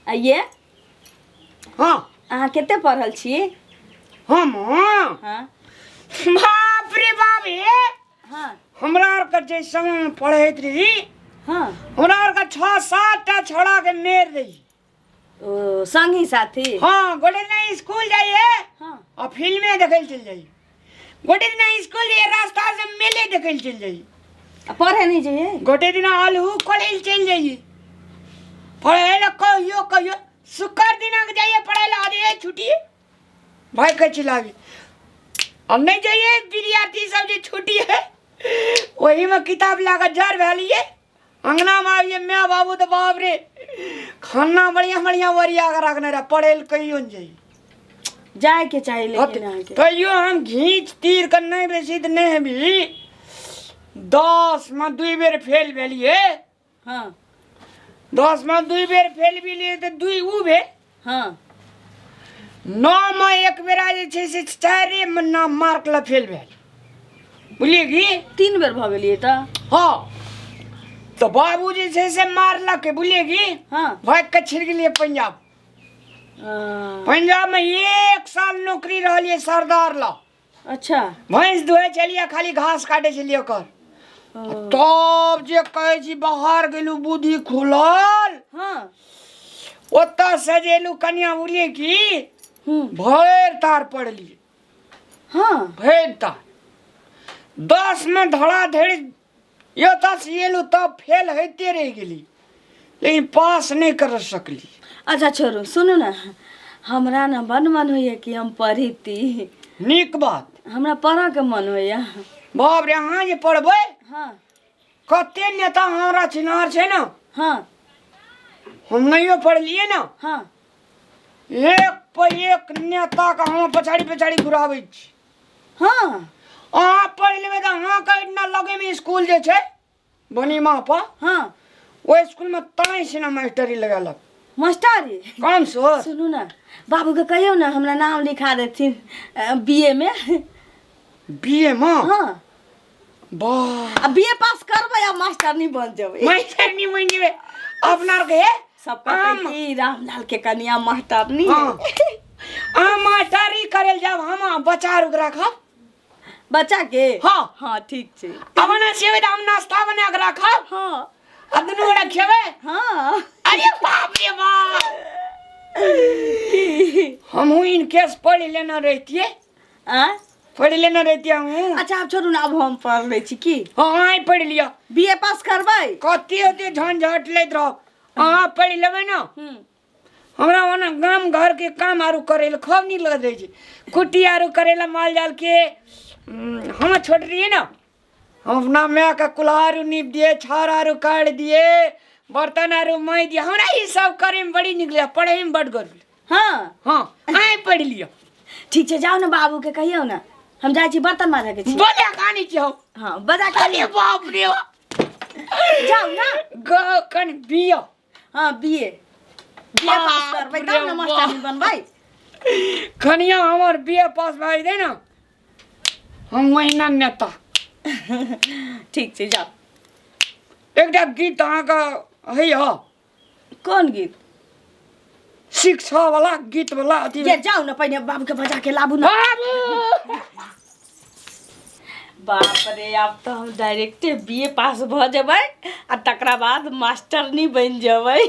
आ ये हाँ। अहाँ कते पढ़ल छी? हम? हाँ। बाप रे बाप हे। हाँ। हमरा आरके जे समय में पढ़ैत रही, हाँ, हमरा आरके 6-7 टा छोड़ा के मेर रही। ओ संगी साथी? हाँ, गोटे दिन स्कूल जाइए, हाँ, आ फिल्मे देखै लए चलि जाइए। गोटे दिन स्कूल जाइए, रास्ता से मेले देखै लए चलि जाइए। आ पढ़े नहीं जाइए? गोटे दिन आलू कोड़ै लए चलि जाइए। पढ़ै लए कहियो कहियो शुक्र दिना के जाइए पढ़ै लए, अरे छुट्टी भाई के चिल्लाबी। अब नहीं जाइए, विद्यार्थी सब जे छुट्टी है वही में किताब ला के जर भैलिए अंगना में आबिए। My बाबू तो बाप रे खाना बढ़िया बढ़िया वरिया के रखने रहे, पढ़े लए कहियो नहीं जाइए। जाए के चाही लेकिन अहाँके। तैयो हम घींच तीर के नहीं बेसी तऽ नहीं हेबी। 10 में 2 बेर फेल भेलिए। हाँ। 10 में 2 बेर फेल भेलिए तऽ 2 उ भेल। हाँ। 9 में 1 बेरा जे छै से 4 में नाम मार्क ला फेल भेल, बुझलिए की? 3 बेर भऽ गेलिए तऽ? हाँ, तऽ बाबू जे छै से मारलक, बुझलिए की? हाँ। भागि के छिड़ गेलिए पंजाब। हाँ। पंजाब में 1 साल नौकरी रहलिए सरदार ला। अच्छा। भैंस दुहे छलिए, खाली घास काटे छलिए ओकर। तब जे कहै छी बाहर गेलू बुद्धि खुलल। हाँ। ओतऽ से जे एलू कनिया, बुझलिए की? हम्म। भरि तार पढ़लिए। हाँ। भरि तार 10 में धड़ाधड़ एतऽ से एलू तब फेल होइते रहि गेली, लेकिन पास नहि कर सकली। अच्छा छोड़ू, सुनू ने, हमरा ने बड़ मन होइए कि हम पढ़िती। नीक बात। हमरा पढ़ऽके मन होइए। बाप रे, अहाँ जे पढ़बै, हाँ, कते नेता हमरा चिन्हार छै ने। हाँ। हम नहियो पढ़लिए ने, हाँ, एक पर एक नेता के हम पछाड़ी पछाड़ी घुराबै छी। हाँ। अहाँ पढ़ि लेबै तऽ अहाँके एहिना लगेमे स्कूल जे छै बनीमा पर, हाँ, ओहि स्कूलमे तैं से ने मास्टरी लगेलक। मास्टरी? कम सो। सुनू ने, बाबूके कहियौ ने हमरा नाम लिखा देथिन बी ए में। बी ए में? हाँ। वाह। आ बी ए पास करबै आ मास्टरनी बन जेबै। मास्टरनी बन जेबै अपना आरके। सब कहतै कि रामलाल के कनिया मास्टरनी। हाँ। अहाँ मास्टरी करे लए जाब, हम बच्चा आर राखब। बच्चा के? हाँ। हाँ, ठीक छै। अब ना सेबै तऽ हम नाश्ता बना के राखब। हाँ। आ दुनू गोटा खेबै। हाँ। अरे बाप रे बाप, हमहूँ इन केस पढ़ लेने रहितियै। आँय? पढ़ लेने रहितियै हमहूँ। अच्छा आब छोड़ू ने, आब हम पढ़ लै छी की। हाँ, अहाँ पढ़ि लिअ। बी ए पास करबै। कते ओते झंझट लैत रहब, अहाँ पढ़ि लेबै ने। हम्म। हमरा ओना गाम घरके काम आरू करै लए खूब नीक लगैत रहै छै, कुट्टी आरू करै लए माल जाल के। हम छोट रहियै ने, हम अपना मायके कुल्हारू नीप दिए, छाउर आरू काटि दिए, बर्तन आरू माँजि दिए। हमरा ई सब करैमे बड़ी नीक लगैए, पढ़ैमे बड गर्व। हाँ। हाँ, अहीं पढ़ि लिअ। ठीक छै, जाउ ने बाबूके कहियौ ने, हम जाइ छी बर्तन माजऽके छी। बजा कऽ आनै छी हम। हाँ, बजा के। अरे बाप रे। जाउ ने। ग कनि बिया। हाँ, बी ए पास करबै तब ने मास्टरनी बनबै। कनिया हमर बी ए पास भए जेतै ने, हम ओहिना नेता। ठीक छै, जाउ। एकटा गीत अहाँके होइए? कोन गीत? शिक्षा वाला गीत वाला अथी। ये जाउ ने, पहिने बाबूके बजा के लाबू ने। बाबू। बाप रे, आब तऽ हम डायरेक्टे बी ए पास भऽ जेबै आ तकरा बाद मास्टरनी बनि जेबै।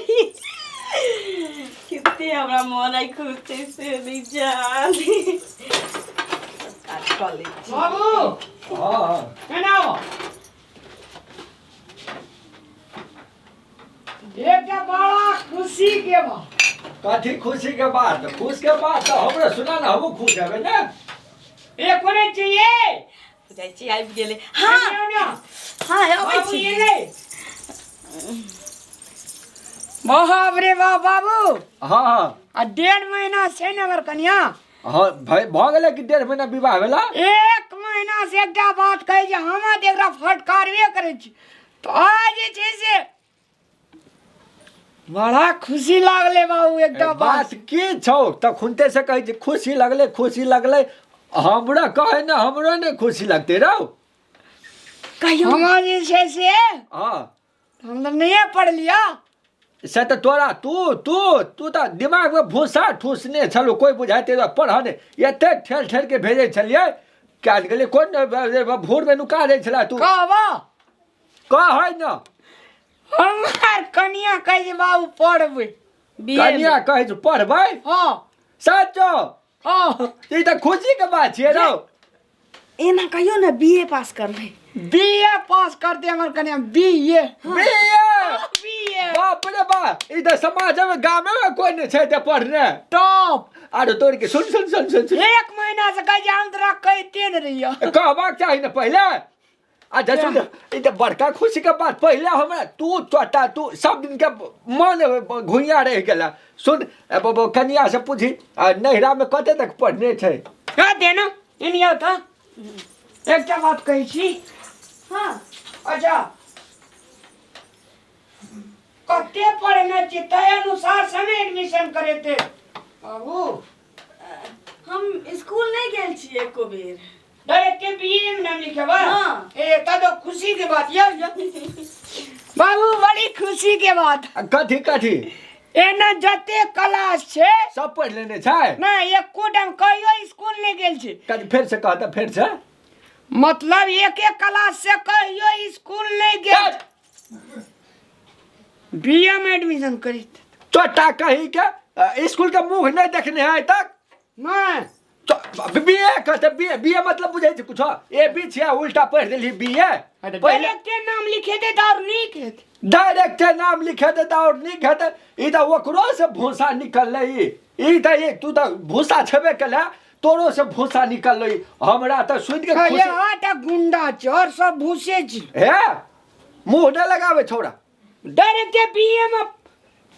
कते हमरा मोन आइ खुश छै से नहि जानी। काज कऽ लै छी। बाबू। हाँ। केना आबो? एकटा बड़ा खुशी के बात। कथी खुशी के बात? खुश के बात तऽ हमरो सुना ने, हमहूँ खुश हेबै ने। ए कोने चाहिए? जाइ छी, आबि गेलै। हाँ हाँ, अबै बाबू छी। एलै। बाप रे बाप, बाबू। हाँ हाँ। आ 1.5 महीना छै ने हमर कनिया। हाँ भाई, भऽ गेलै कि 1.5 महीना विवाह भेला? 1 महीना से एकटा बात कहै छै, हम तऽ एकरा फटकारबे करै छी, तऽ आइ जे छै से बड़ा खुशी लागलै बाबू। एकटा बात बात की छौ तखुनते से कहै छै खुशी लगलै, खुशी लगलै। हमरा कहै ने, हमरो ने खुशी लगतै रौ। कहियौ। हम जे छै से हाँ। हम तऽ नहिए पढ़लियै। से तऽ तोरा तू तू तू तऽ दिमागमे भूसा ठूसने छलौ कोइ बुझाइते पढ़ऽ नहि एते ठेल ठेल के भेजै छलियै कयल गेलै कोन भोरमे नुका दै छला तू कहबा कहै न हमार कनिया कहै छै बाबू पढ़बै बीए में। कनिया कहै छै पढ़बै हँ सचो हँ ई तऽ खुशीके बात छियै रौ एना कहियो ने बीए पास करबै बी ए पास करते हमर कनिया बी ए बीए बी ए बाप रे बाप ई तऽ समाजमे गामेमे कोइ नहि छै तऽ पढ़ने टॉप आरो तोड़ के सुन सुन सुन सुन सुन एक महीना से कहै छै हम तोरा कहिते ने रहियो कहबाक चाही ने पहिले अच्छा सुन ई तऽ बड़का खुशीके बात पहिले हमरा तू चोटा तू सब दिनके मन घुइया रहि गेला सुन ए बाबा कनिया से पूछी आ नैहरामे कते तक पढ़ने छै कह दे ना एनी आओ तऽ एकटा बात कहै छी हाँ अच्छा कते पढ़ने छी ताहि अनुसार से ने एडमिशन करेते बाबू हम स्कूल नहीं गेल छियै एको बेर डायरेक्ट के बीए में नाम लिखेबा हाँ। ए त तो खुशी के बात यो यो। बाबू बड़ी खुशी के बात आ कथी कथी एना जते क्लास छै सब पढ़ि लेने छै ना एको टाइम कहियो स्कूल नहीं गेल छी कथी फेर से कहता फेर से मतलब एक एक क्लास से कहियो स्कूल नहीं गेल बीए में एडमिशन करी चोटा कही के स्कूल के मुंह नहीं देखने है तक नहीं बी ए कहते बी ए बी ए मतलब बुझै छै कुछो ए बी छियै उल्टा पढ़ि देलही बी ए पहिले पहले के नाम लिखे दे और नीक हेतै डायरेक्ट नाम लिखे दे और नीक हेतै ई तऽ ओकरो से भूसा निकललै ई ई तऽ एक तू तऽ भूसा छेबे केले तोरो से भूसा निकललै हमरा तऽ सुनि के ये खुशी आटा गुंडा छै और सब भूसे छी हे मुंह नहि लगाबै छौड़ा डायरेक्ट बीए में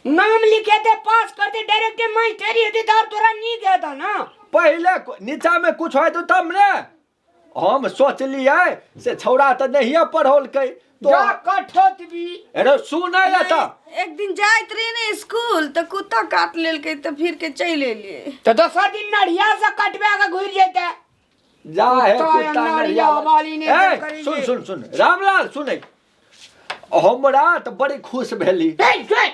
नाम लिखे दे पास कर दे डायरेक्ट मास्टरी हेतै तऽ और तोरा नीक हेतौ ना पहिले नीचा में कुछ होय तो तब ने हम सोचलियै से छौड़ा तऽ नहिये पढ़ौलकै तो जा कठोतबी अरे सुनै लए तऽ एक दिन जाइत रही ने स्कूल तऽ कुत्ता काट लेलकै तऽ फिर के चलि एलियै तऽ दोसर दिन नढ़िया से कटबा के घुरि जेतै जा हे कुत्ता या कुत्ता नढ़िया नढ़िया वाली ने ए, करी सुन जे। सुन सुन रामलाल सुनै हमरा तऽ बड़ी खुश भेली हे, हे,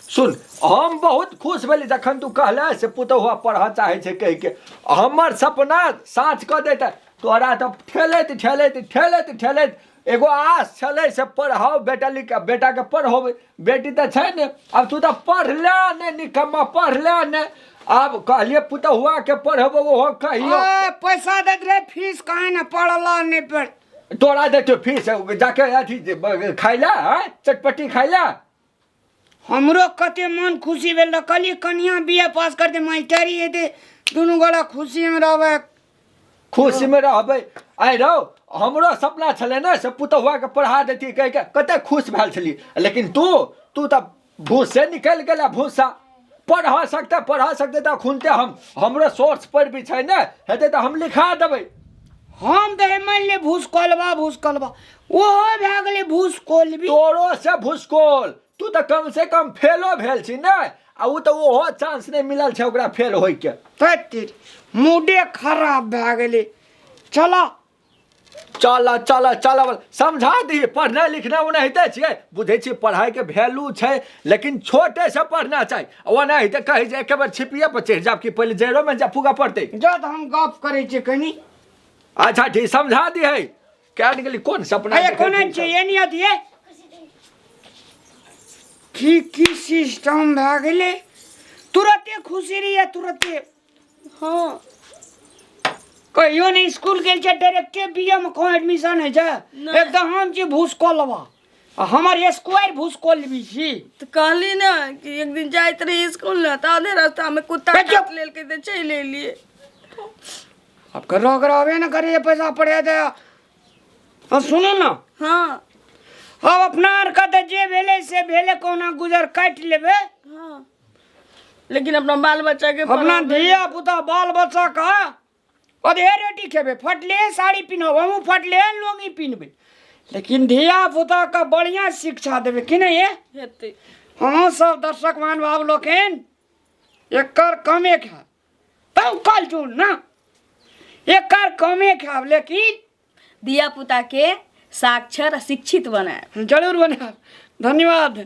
सुन हम बहुत खुश भेली जखन तू कहले से पुतहुआ पढ़ऽ चाहै छै कहि के हमर सपना साँच कऽ देतै तोरा तऽ ठेलैत ठेलैत ठेलैत ठेलैत एगो आस छलै से पढ़ाओ बेटा लिख बेटाके पढ़ोबै बेटी तऽ छै ने आब तू तऽ पढ़ले ने निकम्मा पढ़ले ने आब कहलियै पुतहुआके पढ़ेबो ओहो कहियो ए, पैसा दैत रहे फीस कहे ने पढ़ला नहीं पढ़ तोरा देतो फीस जाके अथी खाइ लए आँय चटपटी खाइ लए हमरो कते मन खुशी भेल रह कहलियै कनिया बी ए पास करते मास्टरी हेतै दुनू गोरा खुशीमे रहबै खुशीमे रहबै आइ रौ हमरो सपना छलै ने से पुतहुआके पढ़ा देती कहि के कते खुश भेल छली लेकिन तू तू तऽ भूसे निकलि गेला भूसा पढ़ा सकते पढ़ा सकते तऽ अखुनते हम हमरो सोर्स पर भी छै ने हेतै तऽ हम लिखा देबै हम तऽ मानि ले भूसकोलबा भूसकोलबा ओहो भए गेलै भूसकोलबी तोरो से भूसकोल तू तऽ कम से कम फेलो भेल छी ने आ ओ तऽ ओहो चांस नहि मिलल छै ओकरा फेल होइके तेरी मूडे खराब भए गेलै चल चल चल चल समझा दी पढ़नाइ लिखनाइ ओनाहिते छियै बुझै छियै पढ़ाइके वैल्यू छै लेकिन छोटेसँ पढ़ना चाही ओनाहिते कहै छै एके बेर छिपिए पर चढ़ि जायब कि पहिले जड़ोमे जा फूकऽ पड़तै जा तऽ हम गप करै छियै कनि अच्छा ठीक समझा दी है क्या निकली कोन सपना अरे देखै कोना छी छै एनी अथिए की की सिस्टम भए गेलै तुरते खुशी रहिए तुरते हाँ कहियो नहि स्कूल गेल छै डायरेक्टे बी ए मे कहाँ एडमिशन होइ छै नहि। एकदम हम छी भूसकोलवा आ हमर स्क्वायर भूसकोलबी छी तऽ कहली ने कि एक दिन जाइत रही स्कूल ने तऽ आधे रास्ता में कुत्ता बैठ जाओ। काट लेलकै तऽ चलि एलियै अब करो अगर आबे ने करे पैसा पड़े दे आ सुनू ने हाँ अब अपना आरके तऽ जे भेलै से भेलै कहुना गुजर काटि लेबै हाँ लेकिन अपना बाल बच्चा के अपना पढ़ाबै। धिया पुता बाल बच्चा के अधे रोटी खेबै फटले साड़ी पिन्हब हमहूँ फटले लुंगी पिन्हबै लेकिन धिया पुता के बढ़िया शिक्षा देबै कि नहीं ये हेतै हमहूँ सब दर्शक महानुभाव लोकनि एकर कमे खायब तब कल चून ना एकर कमे खायब लेकिन धिया पुता के साक्षर आ शिक्षित बनायब जरूर बनायब धन्यवाद।